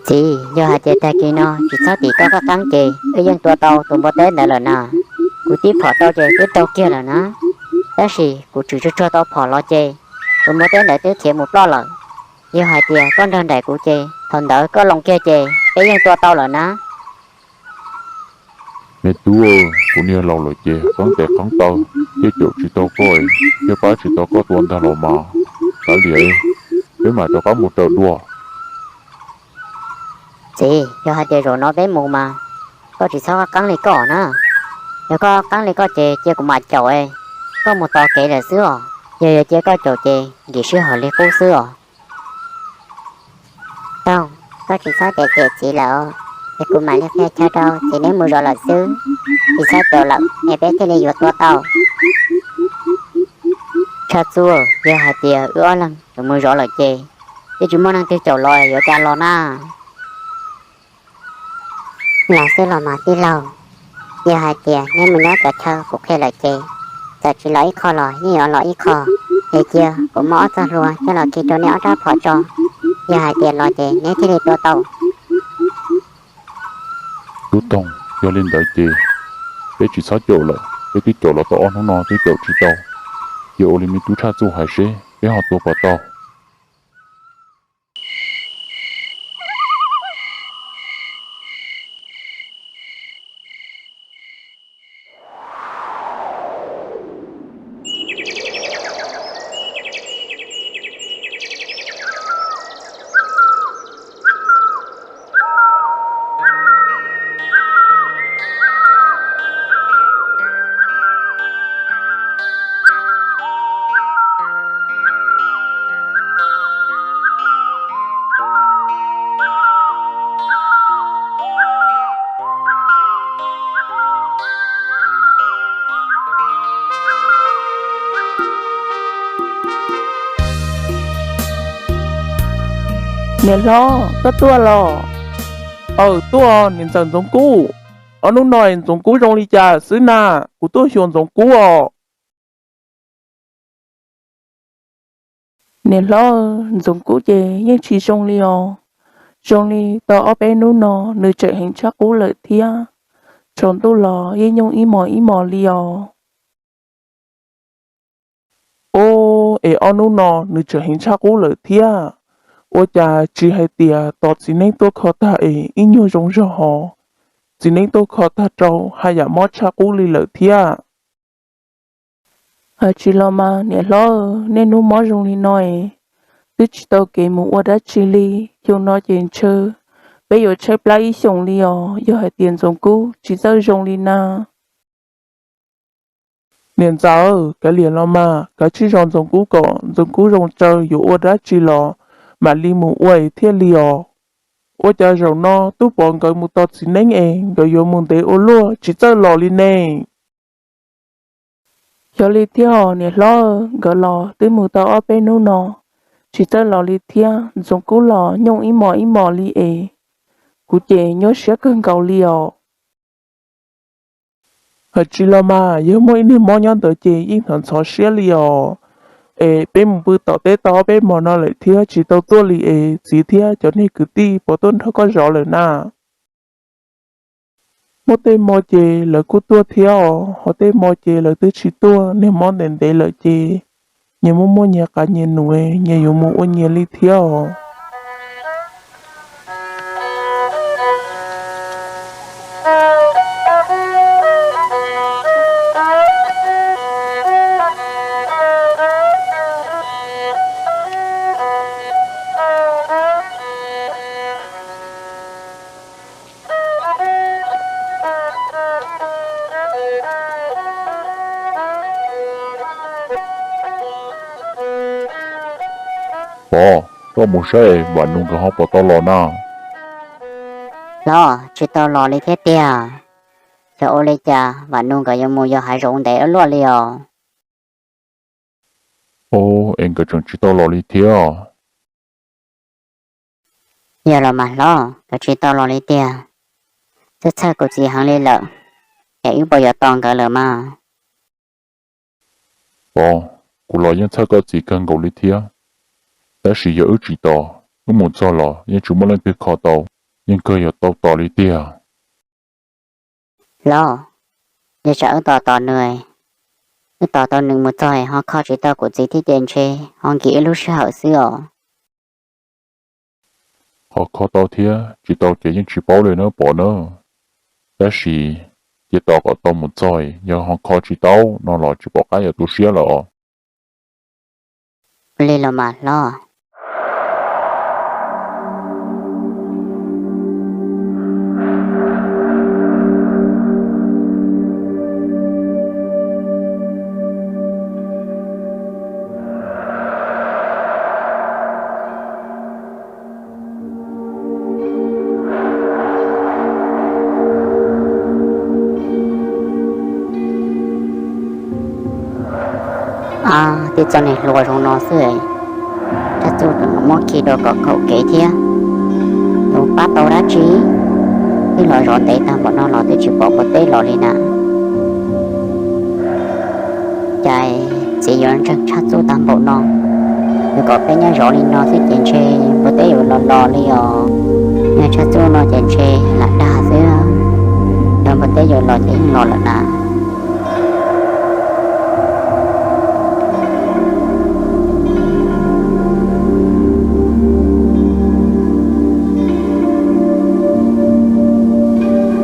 Txiv, yog hais tias tag kis no tsis txhob tim koj qab qeeb ces wb yeej tua tau tus npua teb ntawd lawm na. Kuv tib phom rau ces twb raug kiag lawm na, tab sis kuv tseem tsuag tsuag tau phom los ces tus npua teb ntawd twb khiav mus ploj lawm. Yog hais tias koj nrog nraim kuv ces thaum ntawd koj loo kiag ces peb yeej tua tau lawm na. Me tub, kuv niag laus lawm ces qeeb tes qeeb taw thiaj caum tsis tau koj, thiaj pab tsis tau koj tua ntag los mas. Kav liam, peb mam rov qab mus raws dua. Txiv, yog hais tias zaum no peb mus mas koj tsis txhob qeeb li koj na. Yog koj qeeb li koj ces cia kuv mam caum, koj mus tos kev lawm xwb os. Yog yuav cia koj caum ces nkim sij hawm li qub xwb os. Toog, koj tsis txhob cem cem txiv lawm, es kuv mam li qhia chaw rau txiv neb mus zov lawm xwb. Tsis txhob caum lawm es peb thiaj li yuav tua tau. Tshaj Txuj, yog hais tias wb ob leeg yuav mus zov lawm ces twb tsis muaj neeg twg caum los yuav cas los na. Los xwb los mas tij laug, yog hais tias neb mus nyob cov chaw kuv qhia lawm ces txawm tsis los ib qho los yeej yuav los ib qho. Es cia kuv muab ob txoj hlua coj los khi rau neb ob rab phom tso, yog hais tias los ces neb thiaj li tua tau. Tub Toog, yog li ntawd ces peb tsis txhob caum lawm, peb twb caum los tau ob hnub no twb caum tsis tau. Cia ua li me tub Tshaj Txuj hais seb peb ho tua puas tau. Niam hlob, koj tuaj los? Aw, tuaj niam ntxawm Ntxoov Kub. Ob hnub no Ntxoov Kub zoo li cas xwb na? Kuv tuaj xyuas Ntxoov Kub os. Niam hlob, Ntxoov Kub ces yeej tsis zoo li os. Zoo li tau ob peb hnub no nws tseem heev tshaj qub lawm thiab. Tsaus ntuj los yeej nyooj ib mos ib mos li os. Ob, es ob hnub no nws tseem heev tshaj qub lawm thiab. Ua cas tsis hais tias tos txiv neeb tuaj kho tag es ib nyuag zoo zog hos, txiv neeb tuaj kho tag rau haj yam mob tshaj qub li lawm thiab. Hais tsis los mas niam hlob, niaj hnub mob zoo li no es twb tsis tau kev mus ua dab tsi li. Xyoo no ces ntshe peb yuav tshaib plab ib xyoos li os, yog hais tias Ntxoov Kub tsis txawj zoo li na. Niam ntxawm, kav liam los mas, kav tsij zov Ntxoov Kub kom Ntxoov Kub zoo tsaw yuav ua dab tsi los mam li mus ua es thiaj li os. Ua cas zaum no Tub Pov nkawd mus tos txiv neeb es nkawd yuav mus ntev ua luaj tsis txawj los li ne? Xyov li thiab os niam hlob, nkawd los twb mus tau ob peb hnub no tsis txawj los li thiab. Ntxoov Kub los nyooj ib mos ib mos li es kuv ces nyuaj siab kawg nkaus li os. Hais tsis los mas, yog muaj ib niag mob nyob ntawd ces yeej ntxhov ntxhov siab li os. Es peb mus pw tom teb tau ob peb hmos no lawm thiab tsis tau tuaj li es txiv thiab cov niag kwv tij puas tuaj nrog koj zov lawm na? Muaj tej hmo ces lawv kuj tuaj thiab os, ho tej hmo ces lawv twb tsis tuaj, niag mob ntev ntev lawm ces nyias muaj muaj nyias qav nyias num, nyias yuav mus ua nyias li thiab os. Pov, koj mus saib Vam Nus nkawd ho puas tau los na. Los tsis tau los li thiab tiag. Xyov ua li cas Vam Nus nkawd yuav mus yos hav zoov ntev ua luaj li os. Os, es nkawd tseem tsis tau los li thiab? Yog los mas hlob, nkawd tsis tau los li tiag. Twb txhawj kuv txiv heev li lawm, es wb puas yuav tos nkawd lawm mas? Pov, kuv los yeej txhawj koj txiv kawg nkaus li thiab. Tab sis yog wb tsis tos, wb mus txog los yeej tsis muaj leej twg kho tau. yeej kawg yuav tau tos li tiag. Los, yog tsam wb tos tos nws, wb tos tau nws mus txog ho kho tsis tau kuv txiv thiab ces ntshe ho nkim ib lub sij hawm xwb os. Ho kho tau thiab tsis tau ces yeej tsis paub li na pom na. Tab sis cia tos kom tau mus txog, yog ho kho tsis tau no los tsis pom qab yuav tu siab lawm os. Li los mas hlob. Tib txoj niag hlua zoo no xwb, Tshaj Txuj tseem muab khi rau kom khaum kev thiab. Tus pab tau dab tsi, twb los zov ntev tag npaum no los twb tsis pom npua teb los li na. Cas txiv yuav ntseeg Tshaj Txuj tag npaum no, yuav kom peb nyob zov li no xwb ces ntshe npua teb yuav los los li os. Yog Tshaj Txuj no ces ntshe lam dag xwb, yog npua teb yuav los ces yeej los lawm na.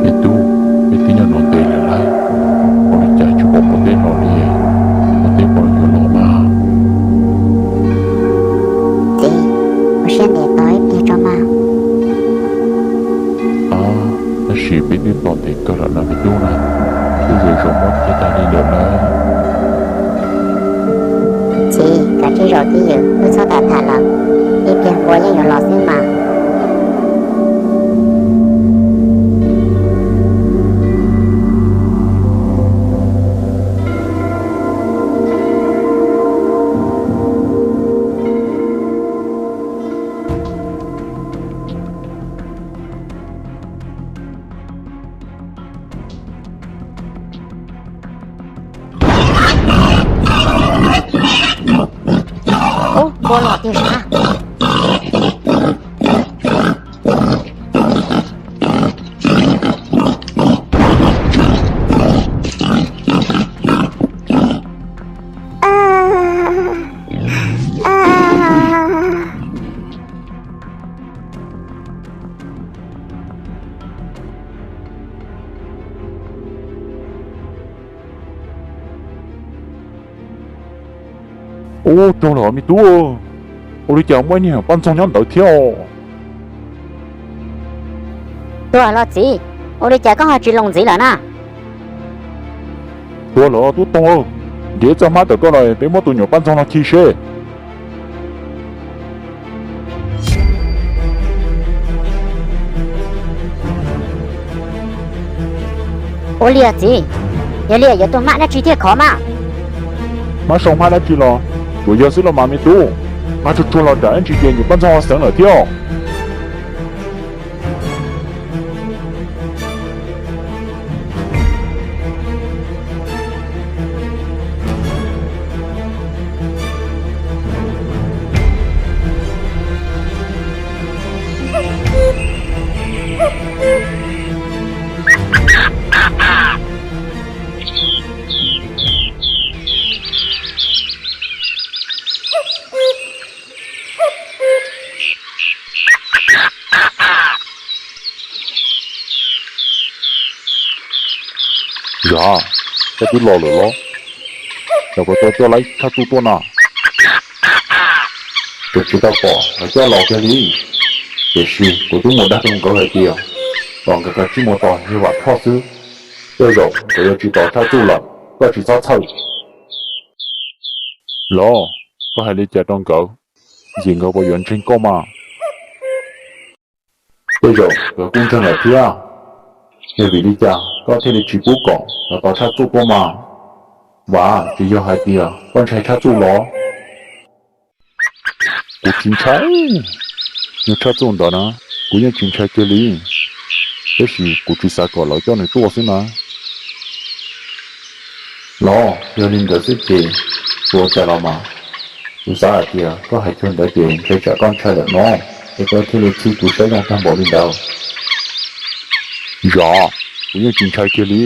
Me tub, peb twb nyob no ntev lawm lauj, ua li cas tsis pom npua teb los li, npua teb puas yuav los mas? Txiv, ua siab ntev tos ib pliag tso mas. Tab sis peb twb tos ntev kawg lawm na me tub na, twb yuav zaum muab kiag tag li lawm na. Txiv, kav tsij zaum twj ywm, wb txhob tham tham lawm, ib pliag npua yeej yuav los xwb mas. Ub, npua los tiag sav. Ub, raug lawm me tub, ua li cas muaj ib niag poj ntxoog nyob ntawd thiab os? Tuag los txiv, ua li cas koj ho tsis los ntxiv lawm na? Tuag lawm tub Toog, nrhiav txoj hmab tawm koj los peb muab tus nyuam poj ntxoog no khi seb. Ua li txiv, yog li yuav tus hmab dab tsi thiaj khov mas? Hmab sau hmab dab tsi los tsuas yog xwb los mas me tub, nqa tsuag tsuag los tsam ib ntsis ces nyuam poj ntxoog ho xeev lawm thiab. Zam, koj twb los lawm los? Cas puas tau coj laib Tshaj Txuj tuaj na? Kuv tsis tau pom nkawd coj los kiag li, tiam sis kuv twb mus dag rau nkawd hais tias kom nkawd kav tsij mus tos yawg Vam Thoj xwb, tej zaum nkawd yuav tsis tos Tshaj Txuj lawm, koj tsis txhob txhawj. Los, koj hais li cas rau nkawd? Ntxim nkawd puas yuav ntseeg koj mas? Tej zaum nkawd kuj ntseeg lawm thiab. Yog vim li cas koj thiaj li tsis pub kom nkawd tos Tshaj Txuj tuaj mas? Vam, tsis yog hais tias koj ntshai Tshaj Txuj los? Kuv tsis ntshai. Yog Tshaj Txuj ntawd na, kuv yeej tsis ntshai kiag li, tab sis kuv tsis xav kom lawv coj nws tuaj xwb na. Los yog li ntawd xwb ces tsis ua cas los mas. Kuv xav hais tias koj hais cuag ntawd ces ntshe tsam koj ntshai lawm no, es koj thiaj li txhib kuv saib zoo tag npaum li ntawd. Zam, kuv yeej tsis ntshai kiag li,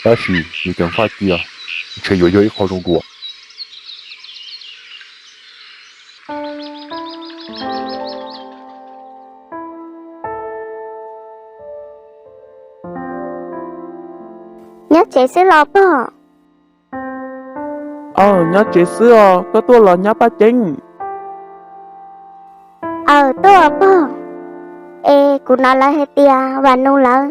tab sis yus ceev faj cia, ntshe yuav yog ib qho zoo dua. Nyob tsev xwb los pog? Aw, nyob tsev xwb os, koj tuaj los nyab Paj Ceeb? Aw, tuaj pog. Es kuv hnov lawv hais tias Vam Nus lawv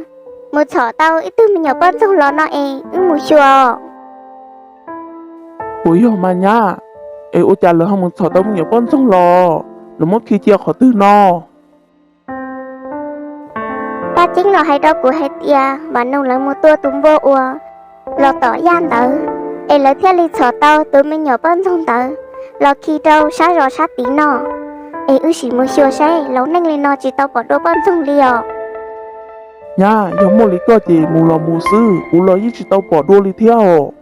mus txhom tau ib tug me nyuam poj ntxoog los no es wb mus xyuas. Puas yog mas nyab? Es ua cas lawv ho mus txhom tau me nyuam poj ntxoog los, lawv muab khi cia qhov twg no? Paj Ceeb los hais rau kuv hais tias Vam Nus lawv mus tua tus npua uas los tom yaj ntawd, es lawv thiaj li txhom tau tus me nyuam poj ntxoog ntawd los khi rau sab zos sab tid no. Es wb sim mus xyuas saib, laus neej li no tsis tau pom dua poj ntxoog li os. Nyab, yog muaj li koj ces mus los mus xwb, kuv los yeej tsis tau pom dua li thiab os.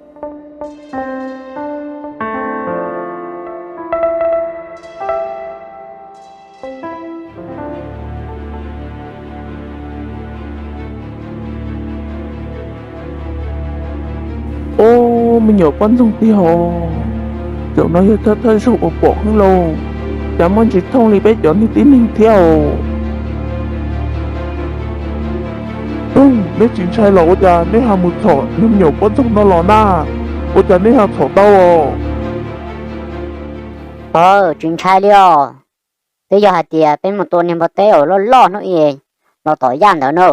Ob, me nyuam poj ntxoog tiag os. Zaum no yog thawj thawj zaug uas pom xwb lauj, cas muaj ntsis thooj li peb cov niag tib neeg thiab os. Neb tsis ntshai los ua cas neb ho mus txhom niag me nyuam poj ntxoog no los na? Ua cas neb ho txhom tau os? Pog, tsis ntshai li os. Twb yog hais tias peb mus tua niag npua teb uas loj loj hnub ib los tom yaj ntawd na,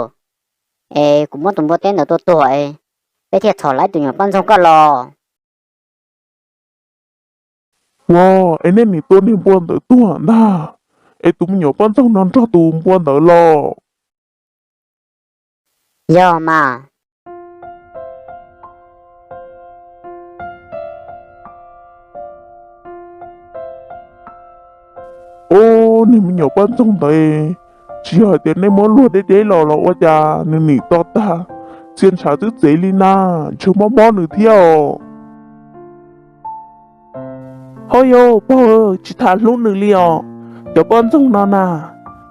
es kuv muab tus npua teb ntawd tua tuag es peb thiaj txhom tau tus me nyuam poj ntxoog koj los. Ua, es nej nim tua niag npua ntawd tuag ntag, es tus me nyuam poj ntxoog no nrog tus npua ntawd los? Yog mas. Ub, niag me nyuam poj ntxoog ntawd, tsis yog hais tias nej muab luag deb deb los los ua cas nws nim to tag, txia ntshav twb txev li na, ntshe mob mob nws thiab os. Ho yog pog, tsis tham hlub nws li os. Cov poj ntxoog no na,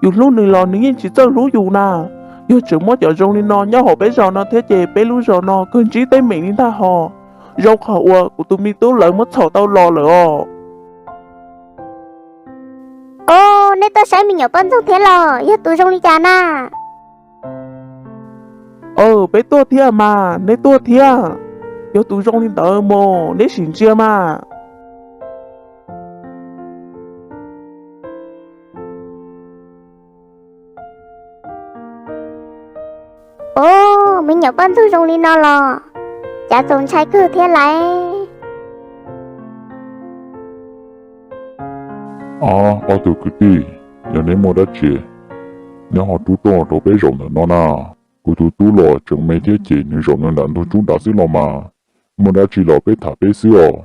yus hlub nws los nws yeej tsis txawj hlub yus na. Yog tseem muab cov zoo li no nyob hauv peb zos no thiab ces peb lub zos no kawg ntsib teeb meem li ntag hos. Zoo qhov uas kuv tus me tub lawv muab txhom tau los lawm os. Os, neb tuaj saib me nyuam poj ntxoog thiab los yog tus zoo li cas na? Aw, peb tuaj thiab mas, neb tuaj thiab. Yog tus zoo li ntawd mas neb sim ntsia mas. Os, me nyuam poj ntxoog zoo li no los cas txaus ntshai kawg thiab lauj. Os, ob tug kwv tij, yog neb muaj dab tsi, neb ho rub tuaj rau peb zaum ntawm no na. Kuv tus tub los tseem me thiab ces nws zaum nws nram ntug tsub nrad xwb los mas. Muaj dab tsi los peb tham peb xwb os.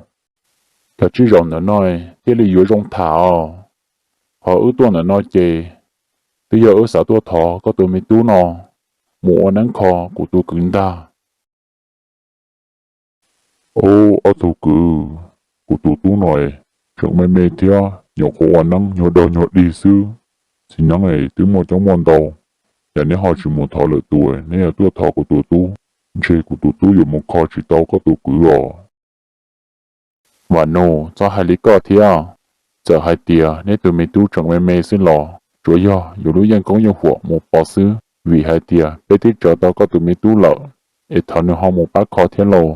Tham tsib zaum ntawm no thiaj li yuav zoo tham os. Qhov wb tuaj ntawm no ces twb yog wb xav tuaj thov koj tus me tub no mus ua neeb kho kuv tus kwv ntag. Os, ob tug kwv, kuv tus tub no tseem me me thiab nyuam qhuav ua neeb nyuag dog nyuag dig xwb. Txiv neeb twb muaj coob muaj ntau, yog neb ho tsis mus thov lwm tus, neb yog tuaj thov kuv tus tub, ntshe kuv tus tub yuav mus kho tsis tau koj tus kwv os. Vam Nus, txhob hais li koj thiab. Txawm hais tias neb tus me tub tseem me me xwb los tsuav yog yus lub yeej koob yeej huam mus pov xwb, vim hais tias peb twb tsaws tau koj tus me tub lawm, es thov nws ho mus pab kho thiab lauj.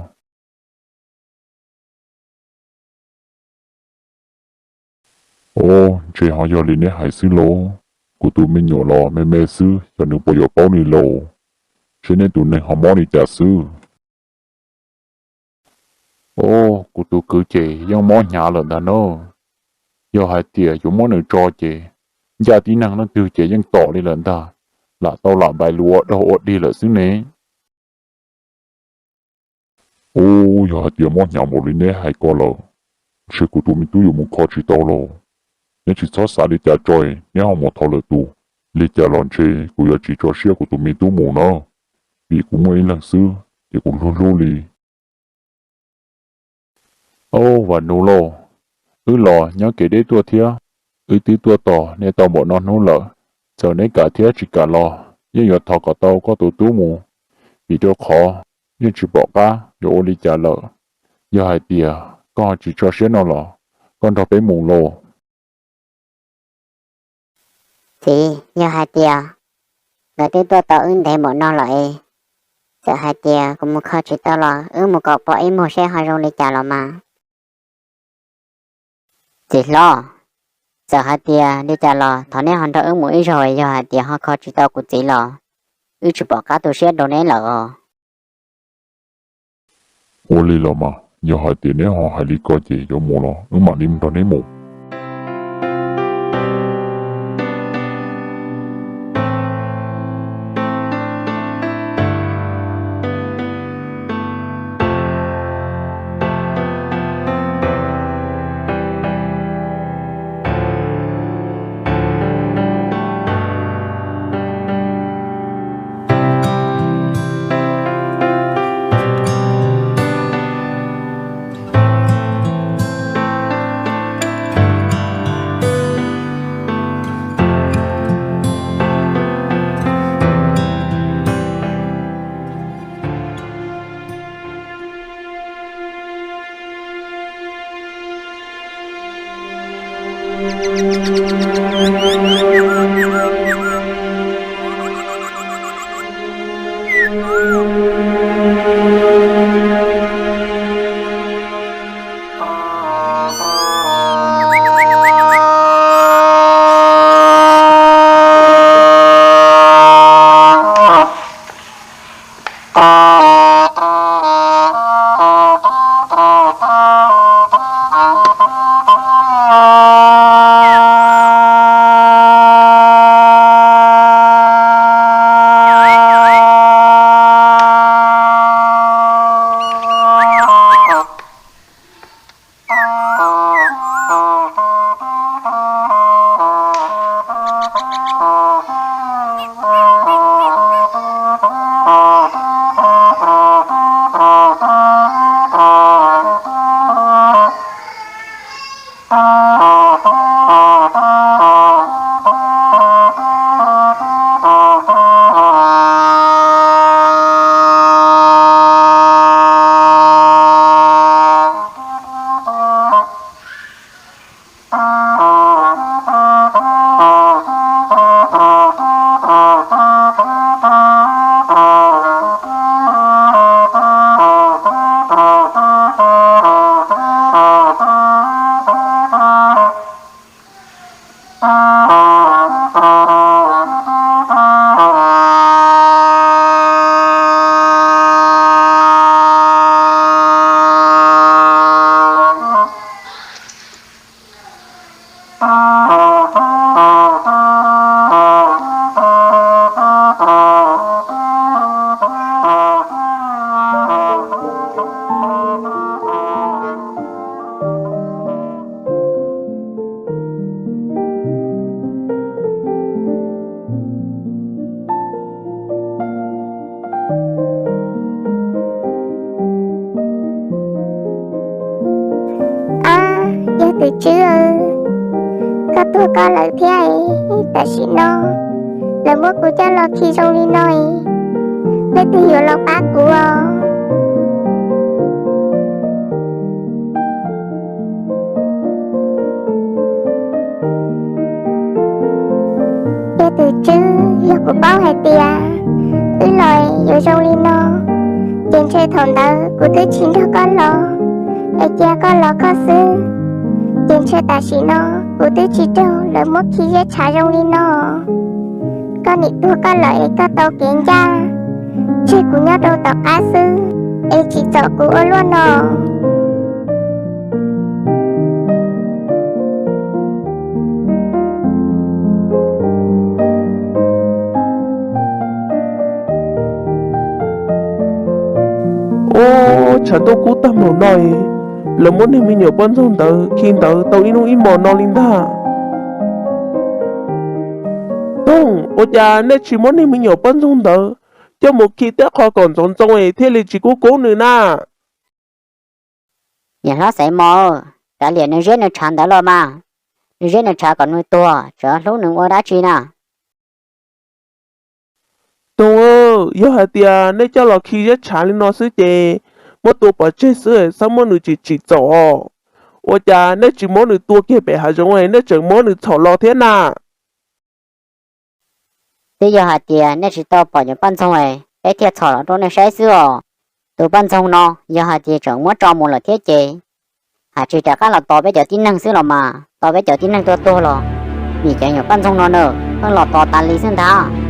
Os, ntshe ho yog li neb hais xwb lauj. Kuv tus me nyuam los me me xwb, xyov nws puas yuav paub li lauj. Seb neb tus neeg ho mob li cas xwb. Os, kuv tus kwv ces yeej mob hnyav lawm ntag na. Yog hais tias yuav muab nws tso ces ncaj tib neeg leej twg ces yeej tom li lawm ntag, lam tau lam npais lus ua dog ua dig lawm xwb ne. Ub, yog hais tias mob hnyav npaum li neb hais ko lawm, ntshe kuv tus me tub yuav mus kho tsis tau lauj. Neb tsis txhob xav li cas tso, neb ho mus thov lwm tus. Li cas los ntshe kuv yuav tsis tso siab kuv tus me tub mus na, vim kuv muaj ib leeg xwb ces kuv hlub hlub li. Os, Vam Nus lauj, wb los nyob kev deb tuaj thiab, wb twb tuaj tos neb tau npaum no hnub lawm, txawm neb kam thiab tsis kam los, yeej yuav thov kom tau koj tus tub mus, vim rau qhov yeej tsis pom qab yuav ua li cas lawm. Yog hais tias koj tsis tso siab no los koj nrog peb mus lauj. Txiv, yog hais tias nkawd twb tuaj tau wb ntev npaum no lawm es, txawm hais tias kuv mus kho tsis tau los wb mus kom pom ib muag seb ho zoo li cas los mas. Txiv hlob, txawm hais tias li cas los thov neb ho nrog wb mus ib zaug, yog hais tias ho kho tsis tau kuv txiv los wb tsis pom qab tu siab rau neb lawm os. Ua li los mas, yog hais tias neb ho hais li ko ces yuav mus los wb mam li nrog neb mus. Ab, yog tus Tswb, koj tuag koj lawm thiab, tam sim no lawv muab kuv coj los khi zoo li no, leej twg yuav los pab kuv os? Yog tus Tswb, yog kuv paub hais tias wb los yuav zoo li no, ces ntshe thaum ntawd kuv twb tsis nrog koj los, es cia koj los koj xwb, ces ntshe tam sim no kuv twb tsis raug lawv muab khi zeb tshav zoo li no. Koj nim tuag koj lawm es koj tau kev ncaj, tseg kuv nyob rau tom qab xwb, es tsim txom kuv ua luaj no. Ub, tshav ntuj kub tag npaum no, lawv muab niag me nyuam poj ntxoog ntawd khi ntawd tau ib hnub ib hmos no li ntag. Toog, ua cas nej tsis muab niag me nyuam poj ntxoog ntawd coj mus khi tej qho kom ntxoov ntxoo es thiaj li tsis kub kub nws na? Niam hlob Xaiv Mos, kav liam nws zeb nws tshav ntawd los mas, nws zeb nws tshav kom nws tuag, tseem hlub nws ua dab tsi na? Toog, yog hais tias nej coj los khi zeb tshav li no xwb ces muab tua pov tseg xwb, txhob muab nws tsim tsim txom. Ua cas nej tsis muab nws tua kiag pem hav zoov, nej tseem muab nws txhom los thiab na? Twb yog hais tias nej tsis tau pom nyuam poj ntxoog, peb thiaj txhom los rau nej saib xwb os. Tus poj ntxoog no yog hais tias tseem muab tso mus lawm thiab ces, hais tsis rov qab los tos peb cov tib neeg xwb los mas, tos peb cov tib neeg tuag tuag los, vim cov nyuam poj ntxoog no na, pheej los tos tas li xwb ntag.